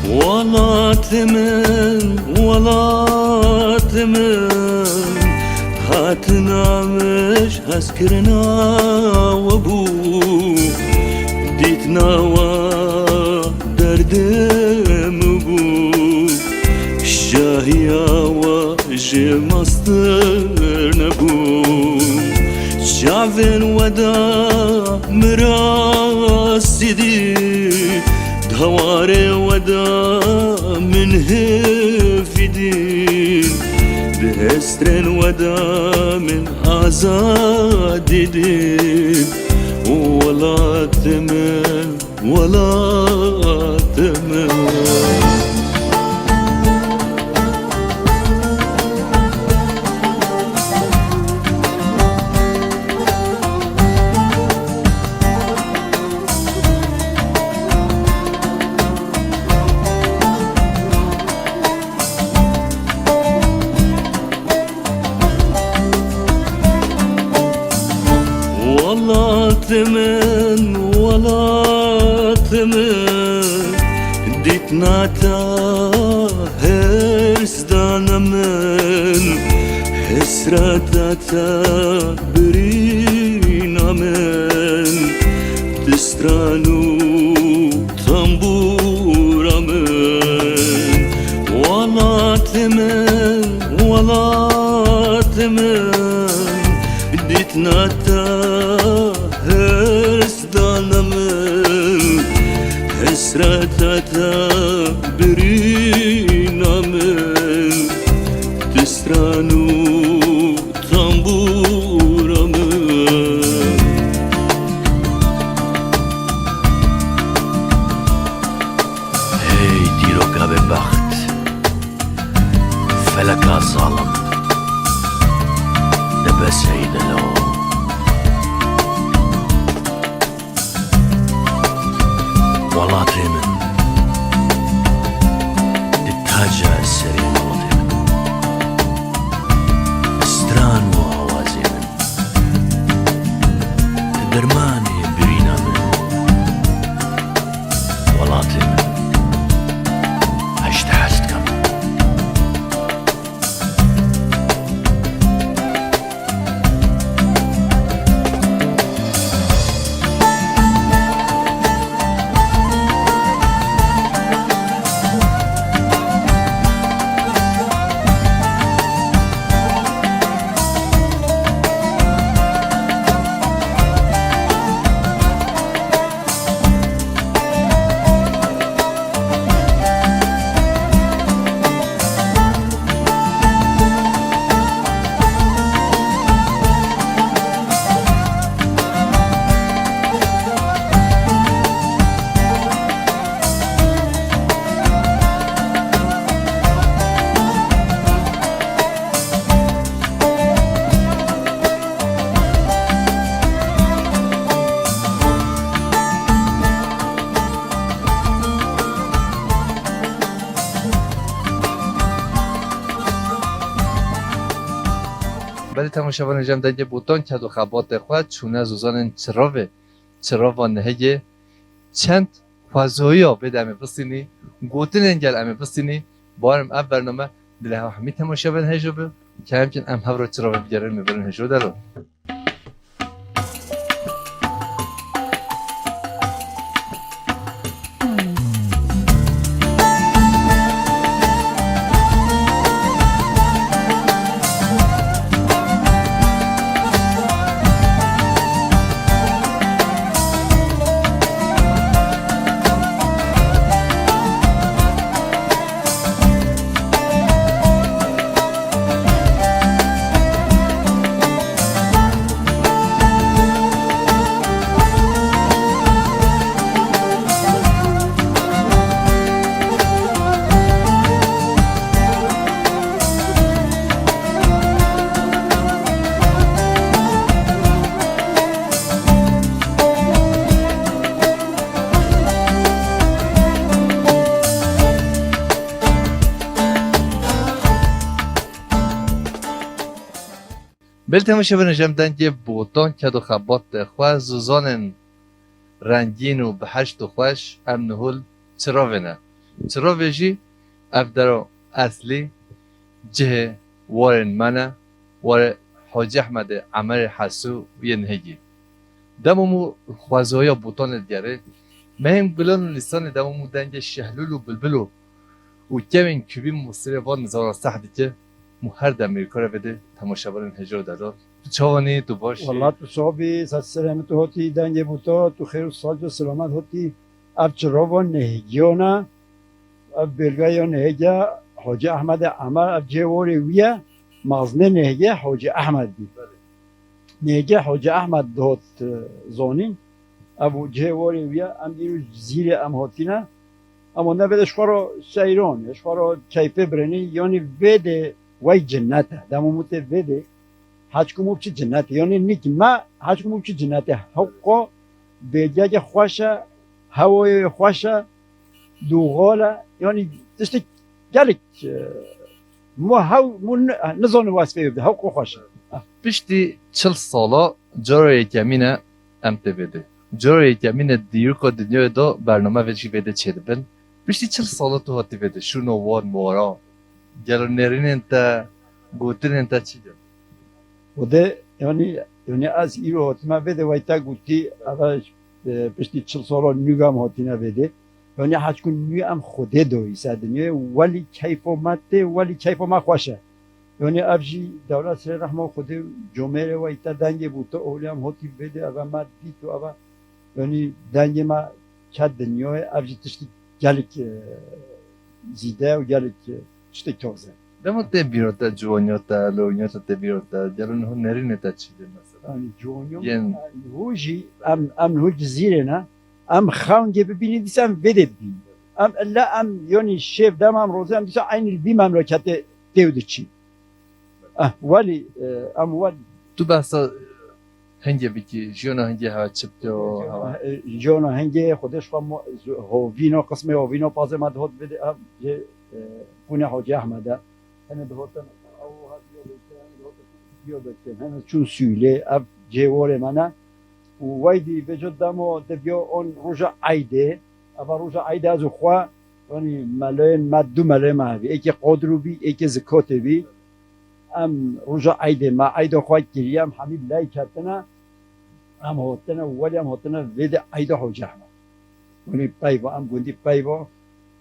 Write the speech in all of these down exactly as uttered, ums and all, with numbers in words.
Welatê min, welatê min, hatina min ji hezkirina we bû, dîtina we derdê min bû, şahiya we jê mestir nebû. Çavên we de min rastî dî, di hewarê we de min hêvî dî, di hêstrên we de min azadî dî. Welatê min, welatê min. Welatê min, welatê min, dîtina te hêrs dane min, hesreta te birîna min, di stran û tembûra min. Welatê min, welatê min, dîtina te hêrs dane min, hesreta te birîna min, di stran û tembûra min. Hey dîroka bêbext, feleka zalim, de bes hey delo. Welatê min, di taca serê welatê min, stran û awazê min, di dermanê birîna min, welatê min, ez ji te hez dikim. Belê temaşevanên cem dengê botan ked û xebatê xwe çûne zozanên çirovê, çirova nihêgê. Çend xwezoya bê de em ê bistînî, gotinên gel em ê bistînî, barim ev bername dilê hev hemî temaşevanên hêjo bi, ke em çin em hev re çirovê bigerin, me birin hêjo delo. Belê temaşevanên cem dengê botan ked û xebatê xwe, zozanên rengîn û bi heşt û xweş em nihol çirovê ne. Çirovê jî ev dero eslî cihê warên me ne, warê Hacî Ehmedê Emerê Hesû û yê Nihêgî. Dema mû xwezaya botanê digerê, mehên gulan û lîsanê dema mû dengê şehlûl û bilbil û û kevên kûbî mûsirê van nizara seh dike, mû her dem mêrkare vêde temaşevanên hêja û derar. Tu çawa nî, tu baş î? Wela tu sabî, ser serê min tu hotî, dengê bûta, tu xêr û sac û selamet hotî. Ev çirova Nihêgiyan e, ev bêlga ya Nihêgiya Hacî Ehmedê Emer, ev cihê warê wî ye, mazinê Nihêgiya Hacî Ehmed bî. Nihêgiya Hacî Ehmed dihot, e, zanîn, ev cihê warê wî ye, em îro Cizîrê em hatîne, Ama ne vêde ji xwe re seyran, ji xwe re keyfê birinî, yanî vêde wey cinnet e. Dema mû tê vêde, heçku mû biçî cinnet e. Yanî nîk me, heçku mû biçî cinnet e. Hewqa bêgeke xweş e, hewayê xweş e, dûxal e. Yanî tiştek gelek, e, mû hew, mû ni-, nizanim wesfê bide, hewqa xweş e. Piştî çil sala cara yekemîn e em tê vêde. Cara yekemîn e dîroka dinyayê de bername vê jî vêde çêdibin. Piştî çil sala tu hatî vêde, şûna wan wara. Gelo nêrînên te, gotinên te çi ne? Xwedê, yanî, yanî ez îro hatime vêde, wey te gotî, eve, e, piştî çil sala nû em hatine vêde. Yanî heçku nû em Xwedê doyî ser dinyayê, welî keyfa me tê, welî keyfa me xweş e. Yanî ev jî dewlet serê rehma Xwedê û comêrê wey te dengê bû, tu olî em hotî vêde, eve me dît û eve, yanî dengê me ket dinyayê, ev jî tiştî gelek, e, zîde û gelek, e, tiştê taze. Dema tê bîra te, ciwaniya te, lewniya te tê bîra te, gelo niho nerînê te çi dê mesela? Yanî ciwaniya Yên- niho jî em, em niho Cizîrê ne, em xewngê bibînî dîsa em vêdê dibînî. Em illa em, yanî şev dema em rozê em dîsa eynî li vî memleketê tê û diçî. Eh, welî, e, em welî. Tu behsa hingê bikî, jiyana hingê hewa çi bike û hewa? E, jiyana hingê Xwedê ji xwe mo-, z-, hovîna, qismê hovîna pazê me dihot vêde, ev jê, e, Qûnê Hacî Ehmed e. Hene dihotin, ew hatiye Diyarbekir, hene dihotin Diyarbekir, hene çûn Sûlê, ev cihê warê me ne. Û weydî vêca dema diviya on roja eydê, Eva roja eydê ez û xwe, yanî melayên me, du melayê me hebî. Êkê Qodrû bî, êkê Zikotê bî. Em roja eydê me, eyda xwe kiriye, em hemî lay ketine. Em hotine, welî em hotine vêde eyda Hocê Ehmed. Yanî peyva, em gundî peyva.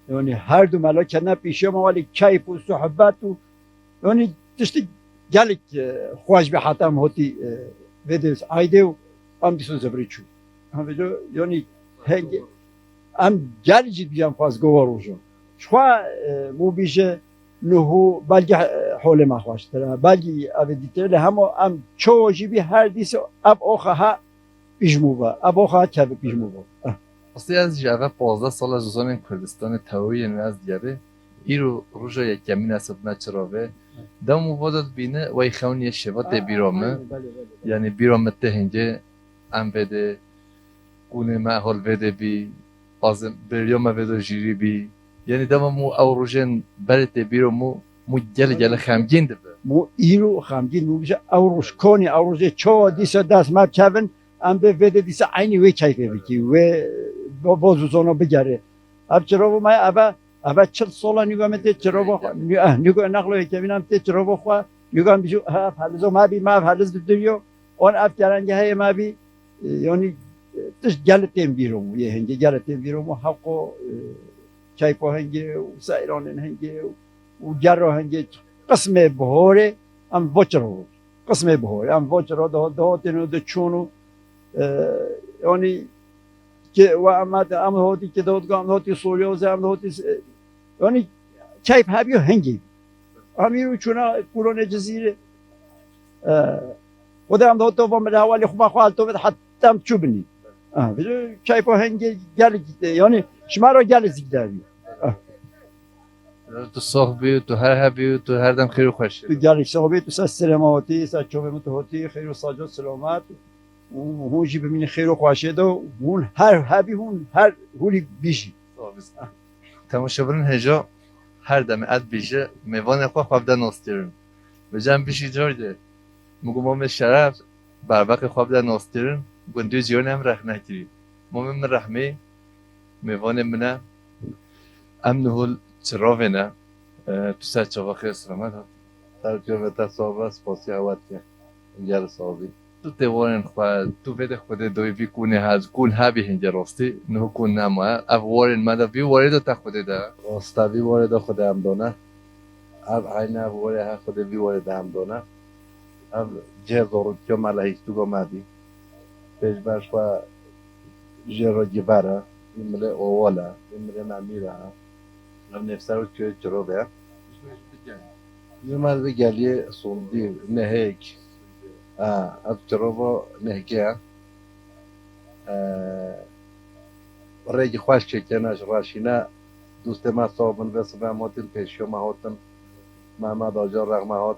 Yanî her du mela ketine pêşiya me, welî keyf û sohbet û Yanî tiştî gelek, e, xweş bî heta em hotî, e, vê dês aydê û em dîso zivirî çû. Em vêco, yanî hengê, em gelek jî dibîjan xwezgova rojo. Ji xwe, e, mû bîje niho belkî, e, holê me xweştir e. Belkî ev ê dîtir e, lê hema em çawa jî bî her dîso ev oxa ha Pîjmû ve, ev oxa kevik pîjmû ve. Rastî ez ji eve pazdeh sal ez zonên Kurdistanê tewî yên ez diyarê. Îro roja yekemîn ez hatime çira vê. Dem û voda dibîne, wey xewniyê şeva tê bîra min. Belê, belê, belê. Yanî bîra min tê hingê em vê de qûnê me hol vê de bî, azim beriya me vê de jîrî bî. Yanî dema mû ew rojên berê tê bîra mû, mû gelê gelê xemgîn dibe. Mû îro xemgîn mû bije ew roj konî, ew rojê çawa dîsa dest me kevin, Em bê vê de dîsa eynî wê keyfê bikî, wê bo, bo zûzona bigerê. Ev çirova me, eve, eve çil sola nîga me tê çirova xwe, nî-, eh, nîga nexlo yekemîn em tê çirova xwe, nîga em bijî, he, ev helizo me bî, me ev heliz didiriyo, on ev kerengeheyê me bî, e, yanî, e, tişt gelê tên bîro mû, yê hingê gelê tên bîro mû, heqo, e, keyfa hingê û seyranên hingê û, û gera hingê qismê bihorê em vo çirova. Qismê bihorê. Em vo çira diho-, dihotin û diçûn û, e, yanî ki we em, em hotî ki dotga, em hotî Sûriye û em hotî, e, yanî keyf hebiyo hingî. Em îro çûna Kûronê Cizîrê. E, Xwedê em dihot tova min hewalê xwe xwe hal tovê heta em çû binî. E, keyfa hingê gelek, yanî ji me re gelek zî derî. E. Tu sox bî, tu her hebî, tu her dem xêr û xweşî. Tu gelek sox bî, tu ser serê me hotî, ser çavê min tu hotî, xêr û sac û silamet. Û hûn jî bimînin xêr û xweşê de, hûn her hebî, hûn her hûlî bijî. Sağ ol. Temaşevanên hêja her demê ez bêje mêvanê xwe xwe bide naskirin. Vêca em bişî car de, min got, Mamê Şeref, berveqê xwe bide naskirin, gundê cîranê em rexne kirî. Mamê min Rehmî, mêvanê min e. Em niho li Çirovê ne. E, tu ser çava xêr selamet hat. Ser çava te sax be, spasiya we dikim. Gel sax bî. Tu tê warên xwe, tu vê de Xwedê doyî vî kûnê he, kûn hebî hingê rastî, niho kûn nemaye. Ev warên me de, vî warê de te Xwedê de. Rasta vî warê de Xwedê em dane. Ev eyne ev warê he Xwedê vî warê de em dane. Ev cihê zorûkiya me li heyştûka me bî. Pêşberj xwe jê re giber e, vî milê owal e, vî milê me mîr e. Ev nêvser û çiyê çirov e. Ji me vê geliyê sondî, nehêk. Ha, ev çirova nehkê ye. Ee, rêkî xweş çêkirine, ji raşîne dostê me sax bin vê sibê em hatin pêşiya me hatin. Mehmet Acar rexme hat,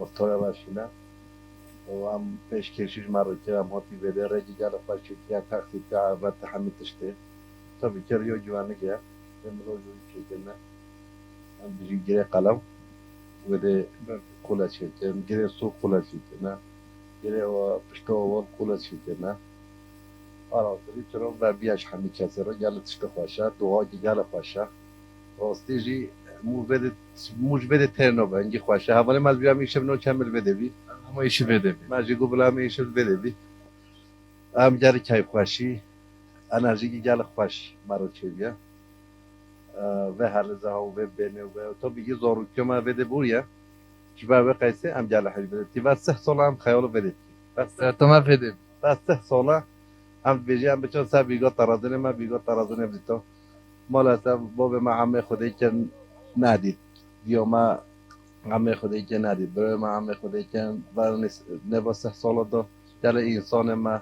motorê raşîne. Û em pêşkêşî ji me re kir, em hatî vê dê rêkî gelek xweş çêkiriye, taksî te, ev te hemî tiştê. Tabii ki riyo güvenlik e. Em lo jû çêkirine. Em dijî girê qelem, wê dê qule çêkirin, girê sû qule çêkirine. Girê o pişto oval qule çêkirine. Arastirî çirov ve biya ji hemî kesê re gelek tiştê xweş e, doxakî gelek xweş e. Rastî jî mû vê de, mû ji vê de têr nabe, hingî xweş e. Hevalê me ez bîya min îşev no çemil vê de bî. Hema îşi vê de bî. Me jî got bila min îşev vê de bî. Em gelek keyfxweşî, enerjîkî gelek xweş me re çêbiye. Vê heliza û vê bênê û vê, tabii ki zorûkiya me vê de bûye. Ji ber wê qeysê em gelek heyv vê de. Tî ve sih sala em xeyalo vê de. Bes Serta me vê de. Bes sih sala em dibêjin em biçin ser bîga terazinê me, bîga terazinê bidîto. Maalesef bavê me emê Xwedê kir nedît. Diyo me emê Xwedê kir nedît. Birê me emê Xwedê kir ver nêva sih sala da gelê însanê me.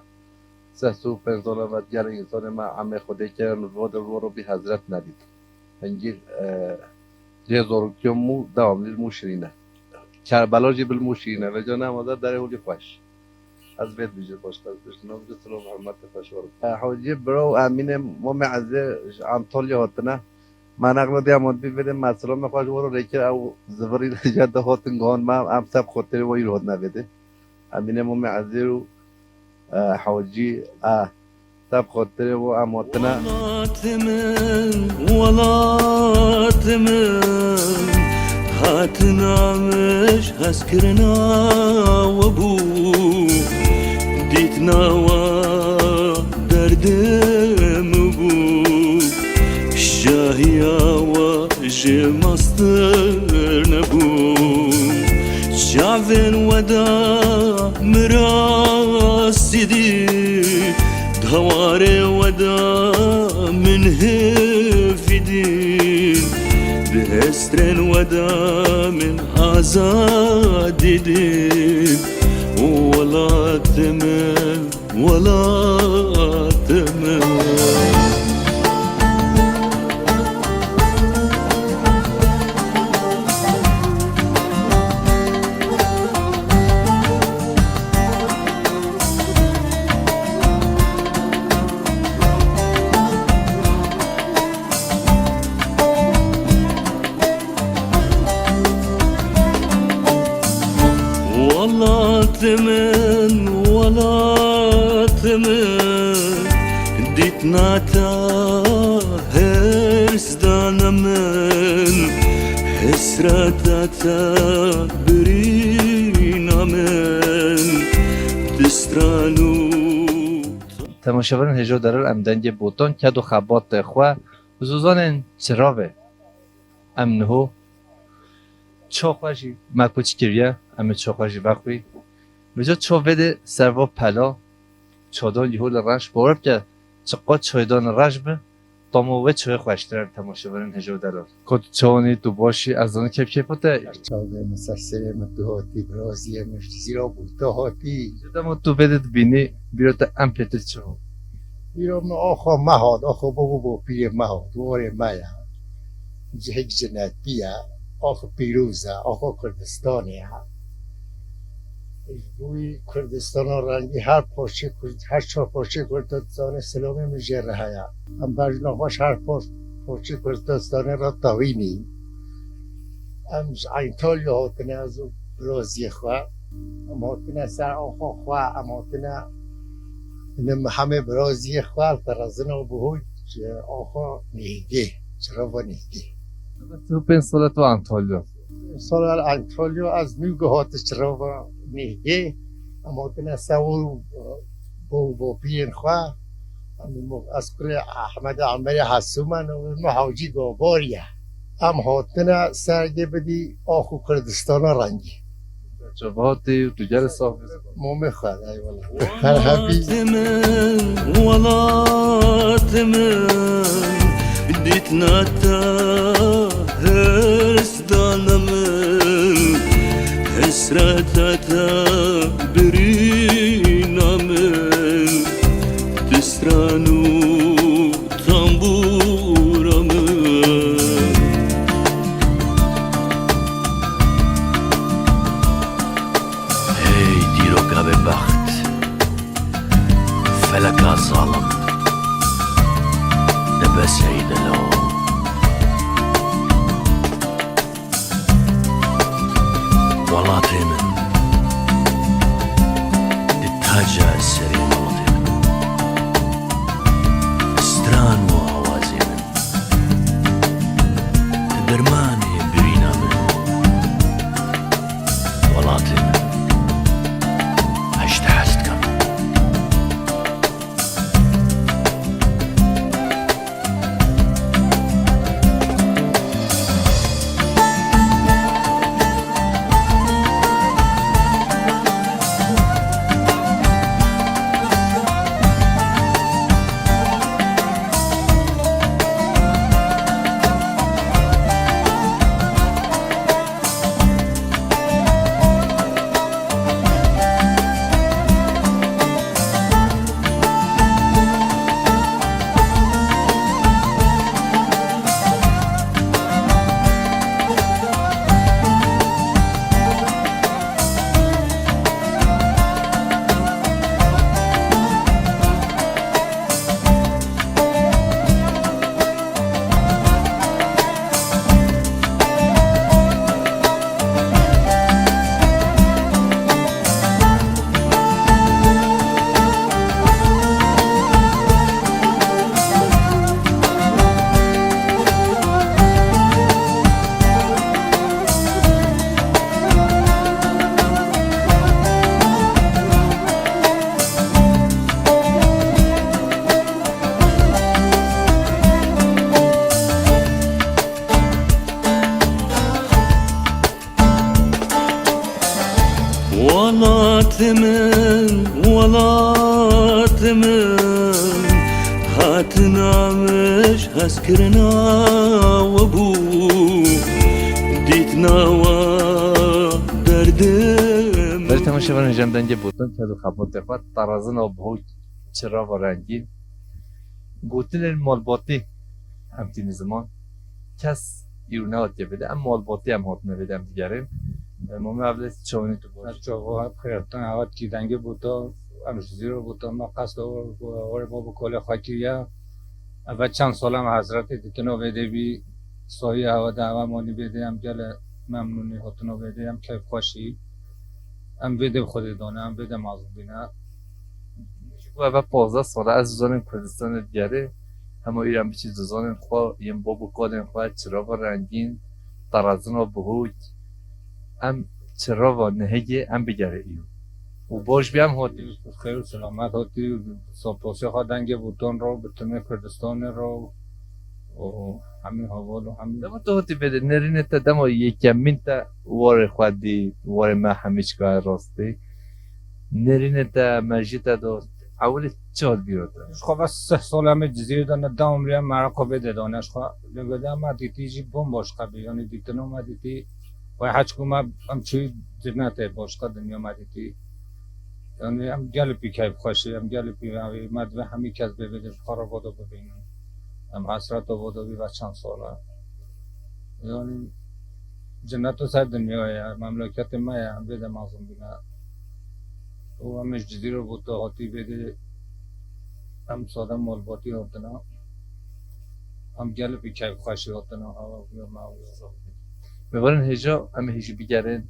Seh sed û pênc sala ve gelê însanê me emê Xwedê kirin, ro de ro bî hezret nedît. Hingî, e, cihê zorûkiya mû dewamlî li mû şirîn e. Kerbela jî bi li mû şirîn e. Vêca ne maze derê holî xweş. Ez vê dibêjim başqa ez bêjim. Nav ji silav hurmetê xweş warim. E, Hewcî bira û Emînê Momê Ezê ji Antalya hatine. Me neqla diya me dibî vê de me silamê xweş waro lê kir ew zivirî li jê de hatin gihan me em seb xotirê we îro hatine vê de. Emînê Momê Ezê û, e, Hewcî, e, seb xotirê we em hatine. Welatê min, welatê min, hatina min ji hezkirina we bû, dîtina we derdê min bû, şahiya we jê mastir nebû. Çavên we de min rastî dî, di hewarê we de min hêvî dî, di hesrên we de min azadî dî. Welatê min, welatê min. Welatê min, welatê min, dîtina te hirs dane min, hesreta te birîna min, di stran û Temaşevanên hêja û delal, em dengê Botan, ked û xebatê xwe, zozanên Çirovê. Em niho ça xwe jî me koç kiriye, em ê ça xwe jî vexwî. Vêca ça vê de ser va pela, çadan jî holê reş, bawer bike, çiqas çaydan reş bi, tama wê çayê xweştir e, temaşevanên hêja û delal. Ka tu çawanî, tu başî, ez zanim keyf keyfa te. Çavê min ser serê min tu hatî, biraziyê min ji zîra bû tu hatî. Ji dema tu vê de dibînî, bîra te em pêtir çi hat? Bîra min axa me hat, axa babo bapîrê me hat, warê me ye. Cihek cinetî ye, axa pîroz e, axa Kurdistanê ye. Ji bo wî Kurdistana rengî her parçê Kurd-, her çar parçê Kurdistanê silamê min jê re heye. Em bejna xwe ji her par-, parçê Kurdistanê re tewînî. Em ji Antalya hatine, ez û biraziyê xwe. Em hatine ser axa xwe, em hatine nim hemê biraziyê xwe, terazina bihû ji axa nêgê. Çirova Nîhgê. Sî û pênc sala tu Antalya. Sala Antalya ez nû gihate Çirova Nîhgê. Em hatine ser û bo, bo piyên xwe. Em mo-, ez kurê Ehmed Emerê Hesû me, navê min Hacî Gabarî ye. Em hatine sergê bidî ax û Kurdistana rengî. Çavatê û tu gelê sax bî. Momê xwe, eyvallah. Her hebî. Welatê min, welatê min, dîtina te hirs dana min, hesreta te birîna min, tu stran û tambûra min. Hey dîroka bêbext, feleka zalim, dibeseyî dilo. Welatê min, tu taca serê welatê min, stran û awazê min. Tu dermanê birîna min, welatê min, ez ji te hez dikim. Welatê min, welatê min, hatina min ji hezkirina we bû, dîtina we derdê min. Belê temaşevanên hêja em dengê Botan, ked û xebatê xwe, tarazina bihok, çirava rengîn, gotinên malbatî em tînin ziman. Kes îro nehatiye vê de. Em malbatî em hatine vê de em digerin. E, Mamê Evlê çawanî tu baş? Çava hep xêrtan, hewa kî dengê Botan, em ji zîro Botan me qesta warê ma bi kolê xwe kiriye. Eve çend sal em hesretê ditina vê de bî, sahiya hewa de hewa manî vê de em gele memnûnî hatina vê de em keyfxweşî. Em vê de bi Xwedê dane, em vê de mezin bîne. Ji bo eve pazdeh sal e ez ziwanên Kurdistanê digerê, hema îro em biçî ziwanên xwe yên bab û kalên xwe, çirava rengîn, tarazina bihok, em çirava nihêgê em bigerê îro. Û baş bî em hatî. Xêr û selamet hatî, sopasê xwe dengê Botan re, bi timê Kurdistanê re û hemî heval û hemî. Dema tu hatî vê de, nêrînê te dema yekemîn te warê xwe dî, warê me hemî çika rastî. Nêrînê te, mejiyê te de, ewilî çi hat bîra te? Ji xwe ve sih sal em ê Cizîrê de ne, dewam rê em mereqa vê de dane ji xwe. Lê vê de me dîtî jî bomboş qebî, yanî dîtina me dîtî, wê heçku me em çûyî cinetê, başqa dinya me dîtî. Yanî em gelê pî keyfxweşî, em gelê pî, me divê hemî kes bê vê de ji xwe re vodo bibînin. Em hesreta vodo bî ve çend sal e. Yanî, cenneto ser dinyayê ye, memleketê me ye, em vê de mezin bîne. Û em ê ji Cizîrê Botan hatî vê de, em sade malbatî hatina. Em gelê pî keyfxweşî hatina, hewa bûya me ew ya. Mêvanên hêja, em ê hêjî bigerin.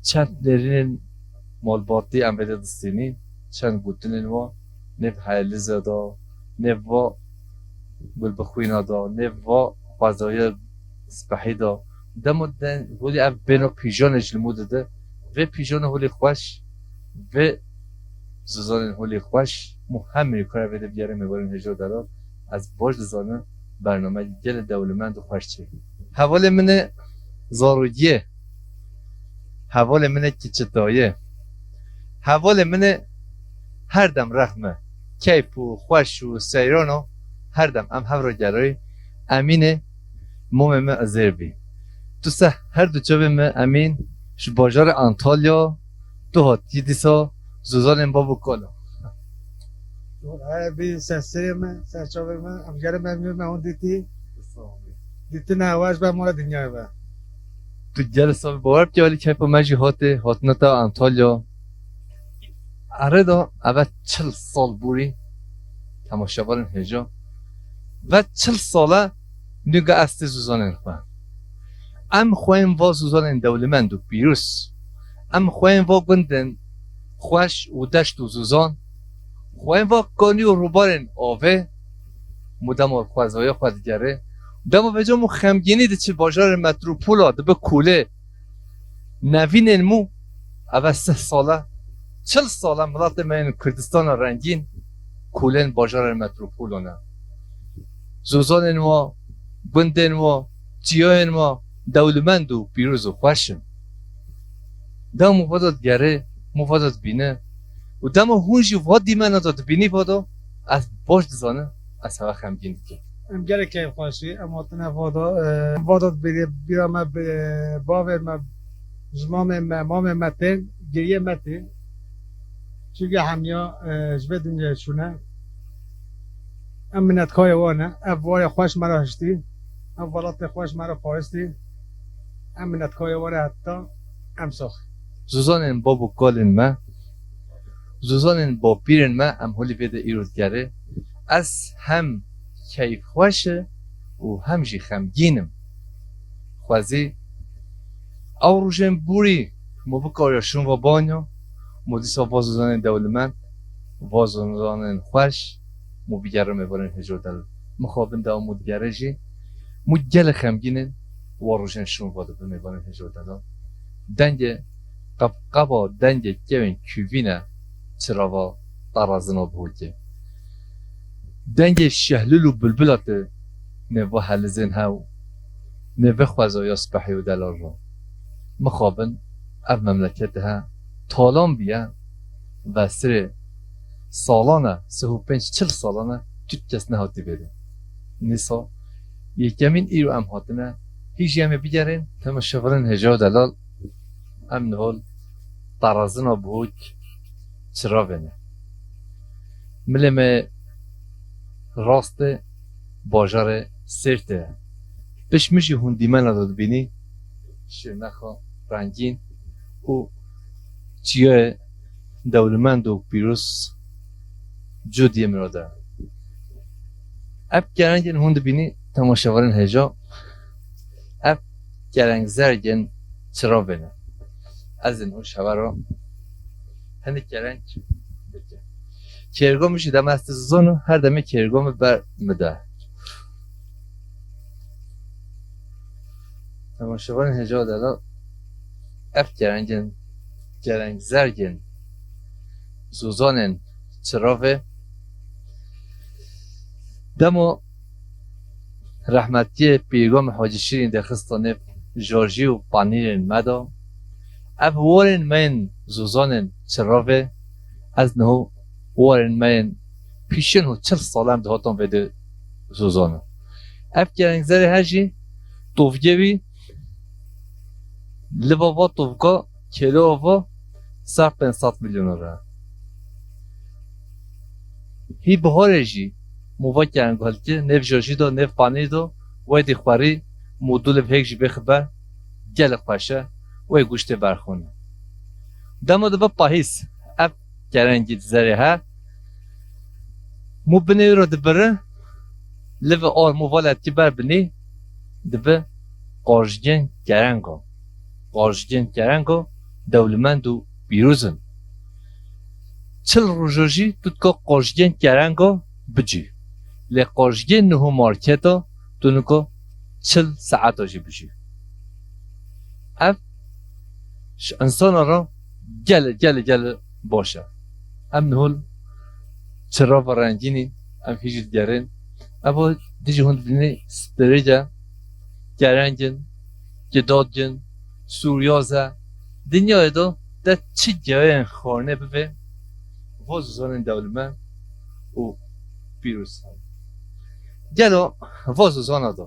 Çend nêrînên malbatî em vê de distînîn, çend gotinên wa, nêv heyelîze da, nêv va gulbixwîna da, nêv va xwezaya spehî da. Dema de holî ev bêhna pîjanê ji li mû dide. Vê pîjana holî xweş, vê zozanên holî xweş, mû hemî kare vê de bigere mêvanên hêja delal. Ez baş dizanim bername gelê dewlemend û xweş çêbî. Hevalê min ê zarokiyê, hevalê min ê kiçitayê, hevalê min ê her dem rexme, keyf û xweş û seyrano, her dem em hev re gerayî. Emînê, momê min Ezêr bî. Tu se her du çavê min Emîn ji bajarê Antalya, tu hatî dîsa zozanên bab û kala. Her bî ser serê min, ser çavê min, em gelê me, me hûn dîtî. Dîtina we ji ber mala dinyayê be. Tu gelê sax bî, bawer bikî alî keyfa me jî hatê, hatina te Antalya. Erê da, eve çil sal borî, temaşevanên hêja. Ve çil sal e, nûke ez tê zozanên xwe. Em xweyên va zozanên dewlemend û pîroz. Em xweyên va gundên xweş û deşt û zozan. Xweyên va kanî û rûbarên avê. Mû dema xwezaya xwe digere. Dema vêca mû xemgînî diçe bajarê metropola, dibe kulê. Nevînên mû, eve sih sal e, çil sal e miletê me yên Kurdistana rengîn kulên bajarên metropolan e. Zozanên wa, gundên wa, çiyayên wa dewlemend û pîroz û xweş in. Dema mû va da digerê, mû va da dibîne û dema hûn jî va dîmena da dibînî va da, ez baş dizanim, ez hewe xemgîn dikim. Em gelek keyfxweş î, em hatine va da, e, va da dibînî, bîra me bi bavên me, ji mamên me, mamên me tên, giriyê me tê. Çunke hemiya, e, ji vê dinyayê çûne. Em minetkarê wan e. Ev warê xweş me re hiştî. Ev welatê xweş me re paristî. Em minetkarê wan e heta em sax. Zozanên bab û kalên me, zozanên bapîrên me, em holî vê de îro digerê. Ez hem keyfxweş e û hem jî xemgîn im. Xwezî ew rojên borî mû bikariya şûn va banya, mû dîsa va zozanên dewlemend, va zozanên xweş, mû bigere mêvanên hêja delal. Mixabin dewa mû digere jî, mû gelek xemgîn in, wa rojên şûn va dibe mêvanên hêja delal. Dengê qebqeba dengê kewên kûvî ne, çirava tarazina bihokê. Dengê şehlûl û bilbila te nêva helizên hew, nêve xwezaya spehî û delal re. Mixabin ev memleket he talan bîye, ve sirê salan e, sih û pênc çil salan e, tu kes nehatî vê de. Nîsa yekemîn îro em hatine, hîjî em ê bigerên temaşevanên hêja û delal, em nihol tarazina bihok çiravê ne. Milê me rastê bajarê Sêrtê ye. Pişt min jî hûn dîmena de dibînî, şirnexa rengîn û çiyayê dewlemend û pîroz cûdiyê min re de. Ev kerengên hûn dibînî temaşevanên hêja, ev kereng zergên çiravê ne. Ez ên hûn şevero hinek kereng bikim. Kêrgo min jî dema ez dizano, her demê kêrgo min ber min de. Temaşevanên hêja delal, ev kerengên, kereng zergên zozanên çiravê. Dema rehmetiyê pîrgo me Hacî Şîrîn dexista nêv jorjî û panîrên me de. Ev warên me yên zozanên çiravê, ez niho warên me yên pîşên û çil sal em dihatan vê de zozana. Ev kerengzerê her jî tovgê wî li va va tovga kêlo ava ser pênc sed milyon re. Hî biharê jî mû va kereng helke, nêv jajî de, nêv panî de, wedî xwerî mû du liv hêk jî bêxibe, gelek xweş e, wê guştê berxwîne. Dema dibe pahîz, ev kerengî zerê he, mû binê wî re dibire, live ar mû va letkî ber binî, dibe qarjgên kerenga. Qarjgên kerenga dewlemend û pîroz in. Çil roja jî tu dika qarjgên kerenga bicî. Lê qarjgên niho marketa tu nika çil saeta jî bijî. Ev ji insana re gel, gel, gel baş e. Em nihol çira ve rengînî, em hîjî digerin. Ev dijî hûn dibînî spirêce, gerengin, gidadgin, sûryaz e. Dinyayê de te çi geyayên xwarine bibe, va zozanên dewlemend û pîroz hene. Gelo va zozana de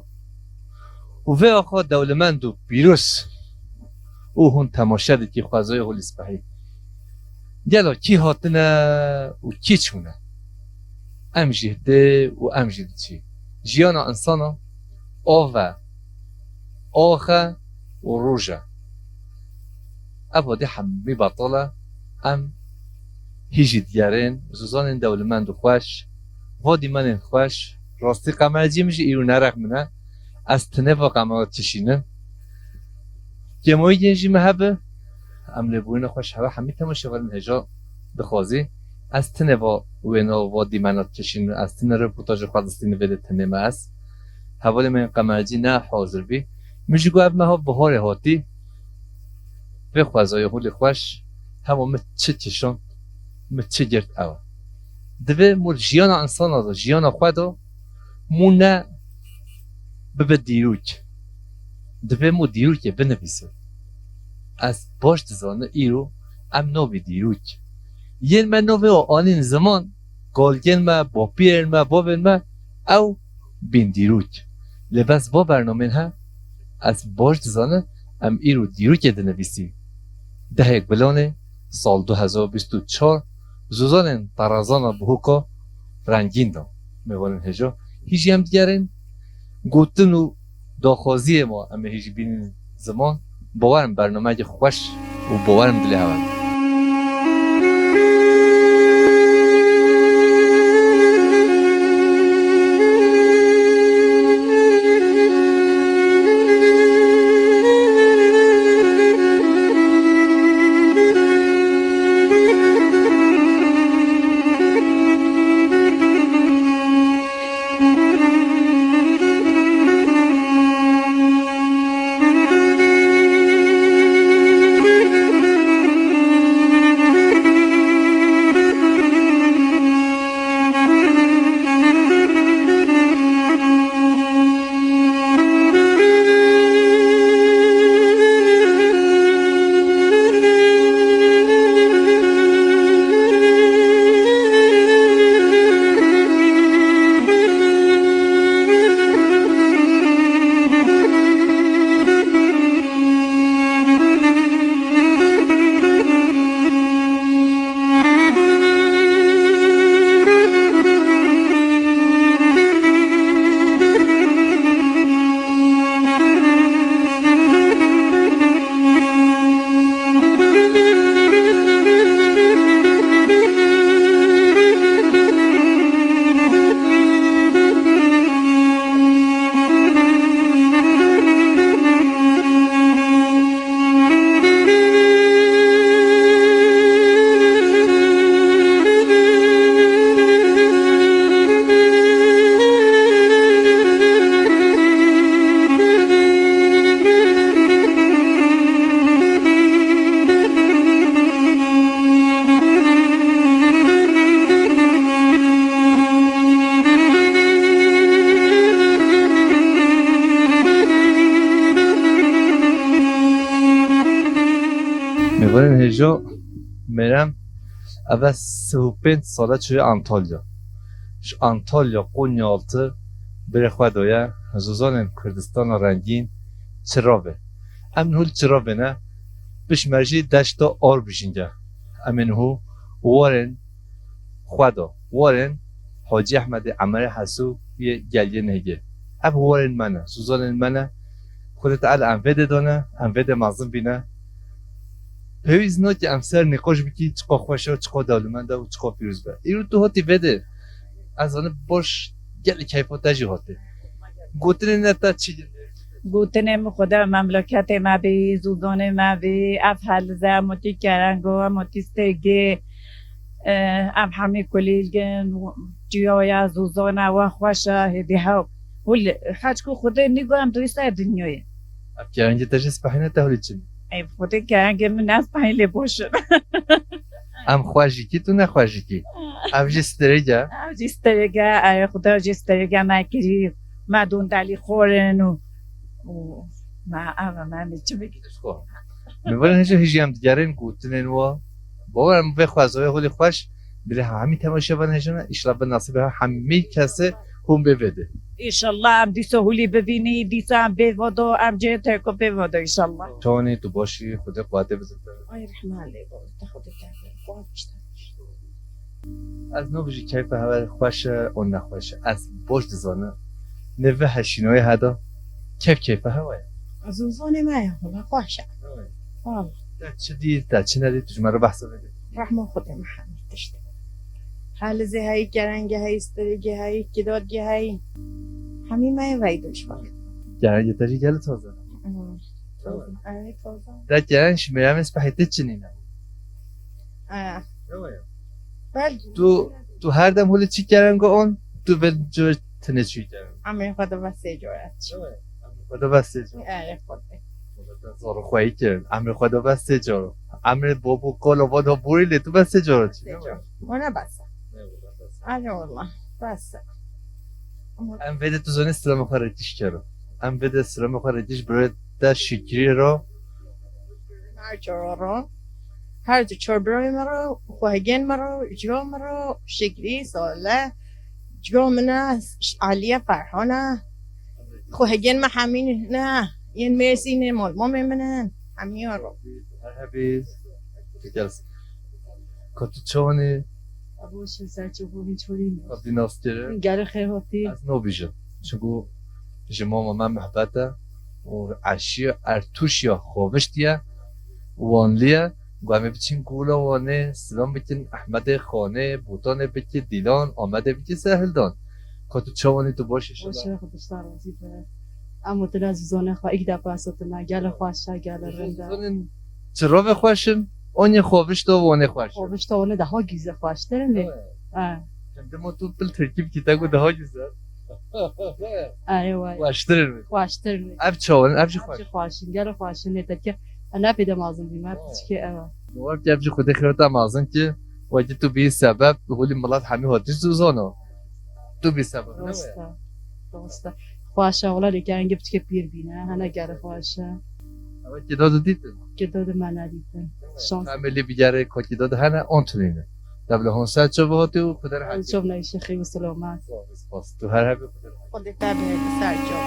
û vê axa dewlemend û pîroz û hûn temaşe dikî xwezayê holî spehî. Gelo kî hatine û kî çûne? Em jî dê û em jî diçî. Jiyana insana av e, ax e û roj e. Ev wadî hemî betal e. Em hîjî digerin, zozanên dewlemend û xweş, va dîmenên xweş. Rastî qemercî min jî îro nerex min e. Ez tinê va qemera dikişînim. Kêmayî yên jî me hebe. Em lêbûyîna xweş heve hemî temaşevanên hêja dixwazî. Ez tinê va wêna va dîmena dikişînim. Ez tinê reportajê xwe distînim vê de tinê me ez. Hevalê me yên qemercî ne hazir bî. Min jî got ev meha biharê hatî. Vê xwezayê holê xweş, hema min çi kişand, min çi girt ew e. Divê mû jiyana insana de, jiyana xwe de, mû ne bibe dîrok. Divê mû dîrokê binivîse. Ez baş dizanim îro em navê dîrok. Yên me navê wan anîn ziman, galgên me, bapîrên me, bavên me, ew bîn dîrok. Lê bes va bernamên he, ez baş dizanim em îro dîrokê dinivîsî. Dehê Gulanê sal du hezar bîst û çar, zozanên Terezana Bihoka rengîn da. Mêvanên hêja, hîjî em digerin, gotin û daxwaziyê ma em ê hîjî bînin ziman. Bawerim bernameyekî xweş û bawerim dilê hewe. Mêvanên hêja, Mêrem, ev e sih û pênc sal e çûye Antalya. Ji Antalya, Konya Altı, birê xwe daye zozanên Kurdistana rengîn, Çirabê. Em nihol Çirabê ne, pişt me jî deşta Arbijîng e. Em ê niho warên xwe da, warên Hacî Ehmedê Emerê Hesû yê Geliyê Nêgê. Ev warên me ne, zozanên me ne. Xwedê Teala em vê dê dane, em vê dê mezin bîne. Pêwîst nake em ser nîqaş bikî, çiqa xweş e, çiqa dewlemend e û çiqa pîroz be. Îro tu hatî vê dê, ez zanim baş gelek keyfa te jî hatî. Gotinên te çi ye? Gotinê min Xweda memleketê me bî, zozanê me bî, ev helize, em wekî kerengo, em wekî stêgê, eh, em hemî kulîlgin, çiya ye, zozan e, we xweş e, hêdî hew. Hûl, xaç ku Xwedê nîgo em duysa dinyayê. Ev kerengê te jî spehîne te hûlî çin. Ey Xwedê kerengê min ne spehîn lê boş in. Em xwe jî kî tu ne xwe jî kî. Ev jî sterêge. Ev jî sterêge, ey Xwedê jî sterêge me kirî. Me dûn delî xorin û, û me ev me ne çi bikî. Min veren hêja hêjî em digerin gotinên wa. Bawer em vê xwezayê holî xweş. Dilê hemî temaşevan hêjana, îşallah bi nasîbê hemî kesê hûn bê vê de. Înşallah em dîsa holî bibînî, dîsa em bê vado, em cê teko bê vado înşallah. Çawanî tu başî, Xwedê quwetê bizin te. Ay rehma lê bo, te Xwedê te xwar bişte. Ez nabijî keyfa hewa xweş e, on nexweş e. Ez baş dizanim. Nê ve heşînoyê heda. Keyf keyfa hewa ye. Ez û zonê me ye, wala xweş e. Wala. Te çi dî, te çi nedî, tu ji me re behsa vê de. Rehma Xwedê Mihemed tişt. Helizê heyî, kerengê heyî, sterêgê heyî, kidadgê heyî. Hemî me ye veydo ji xwe. Kerengê te jî gelê taze. Hmm. Taze. Ay, taze. Te kereng ji me yemê spehê te çinîne. Eh. Ewa ya. Belkî. Tu, tu her dem holê çi kereng on, tu vê cure tenê çi kereng. Emrê xwe de ve sê cure çi. Ewa ya. Emrê xwe de ve sê cure. Erê xwe de. Xwe de zor xwe yî kirin. Emrê xwe de ve sê cure. Emrê bobo kolo vodo burî lê tu ve sê cure çi. Sê cure. Ona bes. Ewa ya, bes. Erê wala. Bes. Em vê de tu zanî silamê xwe rêtiş kero. Em vê de silamê xwe rêtiş birê te şikrî ro. Her çor ro. Her du çor birayê me ro, xwehegên me ro, ciro me ro, şikrî, sole, ciro min e, Aliye, Ferhan e. Xwehegên me hemî ne, yên Mêrsînê, molmomê min in. Hemî ro. Her hebî. Ka tu çawanî? Abo şev ser ço bû, hiç holî ne. Ka tu nas kere? Gere xêr hatî. Ez nabijim. Çunku ji mama me mehbet e û eşî Ertûşiya Xoviştiye, Wanliye. Got em ê biçin Gula Wanê, silam bikin Ehmedê Xanê, Botanê bikî Dîlan, Amedê bikî Sehildan. Ka tu çawanî, tu baş î? Baş e, Xwedê ji te razî be. Em û tu ne zûzanê xwe, îk de pesa tu me. Gelê xweş e, gelê rind e. Zûzanên çi ravê xweş in? Onê Xovişta Wanê xweş in. Xovişta Wanê daha güzel, xweştir in. Evet. Ha. Hem de ma tu pil Tirkî bikî, te got daha güzel. Erê way. Xweştir in. Xweştir in. Ev çawan, ev jî xweş. Ev jî xweş in, gelê xweş in. Nê te ki, ne pê de mazin bîme, piçkê ev e. Wek ev jî Xwedê xêr te mazin ki, wekî tu bî sebeb, holî milet hemî hatî zûzano. Tu bî sebeb, ne? Rast e. Rast e. Xweş e, wela lê kerengê piçkê pîr bîne, hene gere xweş e. Ew kî dadu dîtin? Kî dadu me nedîtin. Şans. Em ê lê bigerê ka kî dadu hene, on tunîne. Devle hon ser ço bihatî û Xwedê re hekî. Ço neyşe xî û selamet. Spas. Tu her hebî Xwedê re hekî. Xwedê te bihêle ser ço.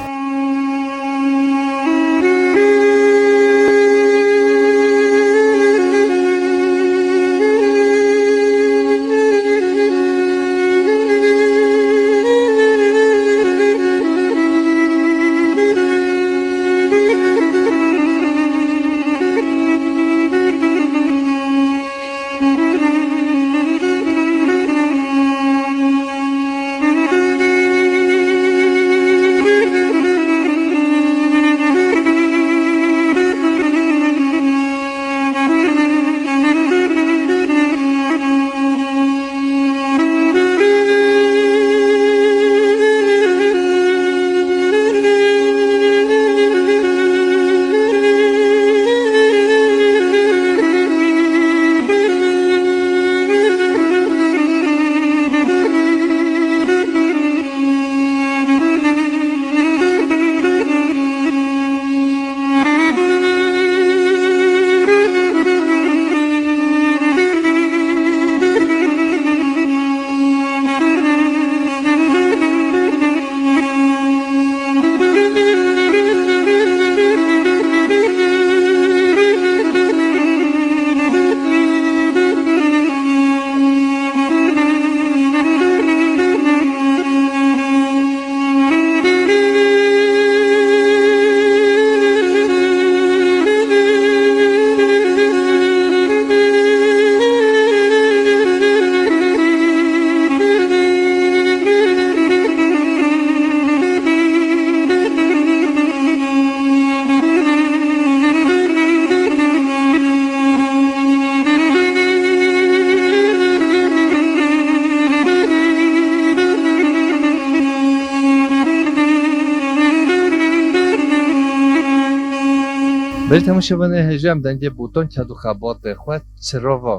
Belê temaşevanê hêja em dengê botan ked û xebatê xwe çirava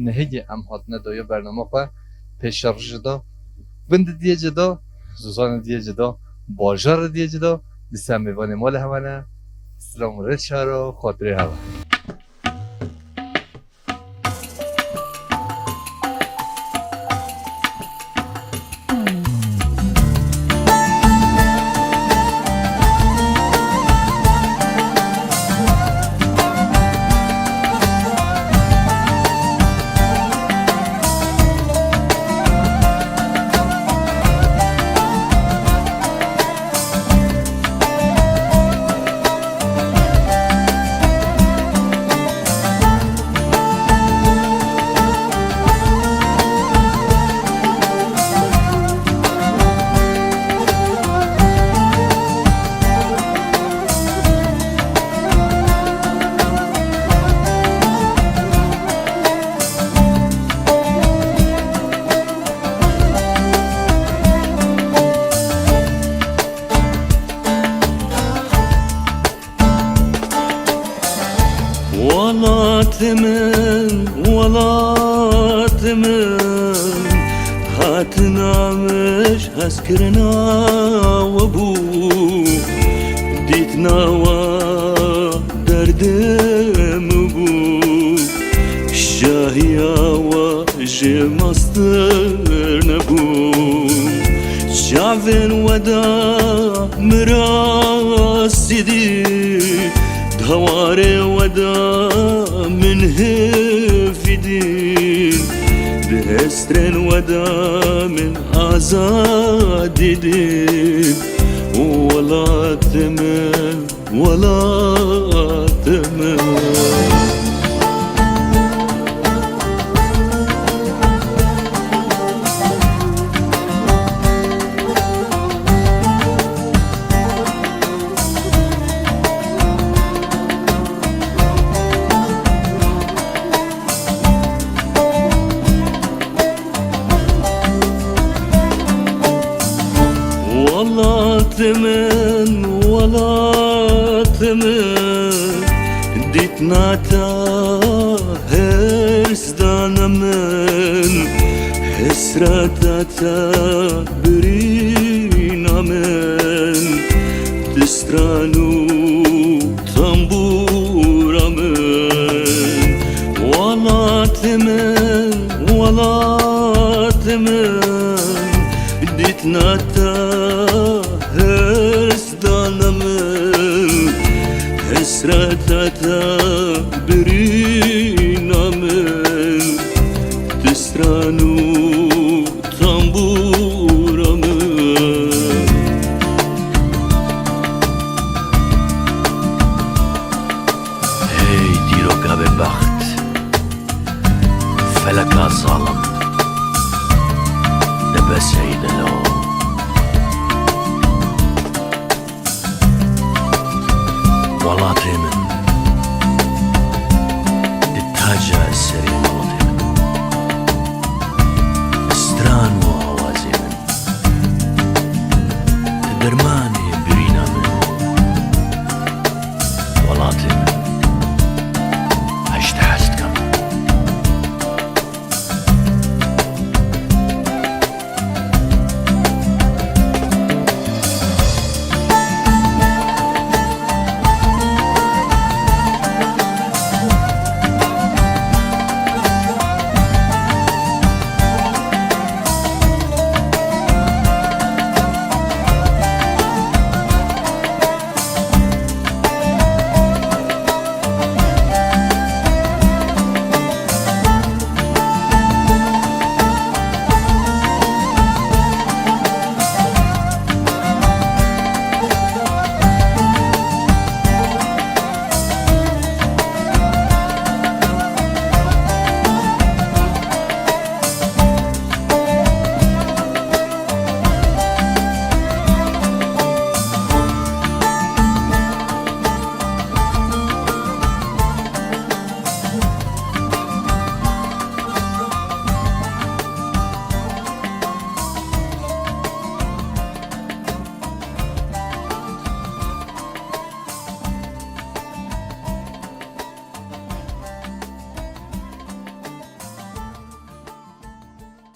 nehêgê em hatine dayo bernama xwe pêşeroj da. Gund diyê cida, zozanê diyê cida, bajarê diyê cida, dîsa mêvanê malê hewa ne. Silam û rêz şaro, xatirê hewa. Welatê min, welatê min, hatina min ji hezkirina we bû, dîtina we derdê min bû, şahiya we jê mastir nebû. Çavên we de min rastî dî, di hewarê we de min hêvî dî, di hesrên we de min azadî dî. Welatê min, welatê min. Welatê min, welatê min, dîtina te hirs dane min, hesreta te birîna min, di stran û tembûra min. Welatê min, welatê min, dîtina te hirs dane min, hesreta te birîna min, di stran û tembûra min. Hey dîroka bêbext, feleka zalim, de beseyî de lo. Welatê min, di taca serê welatê min, stran û awazê min, di dermanê birîna min. Welatê min,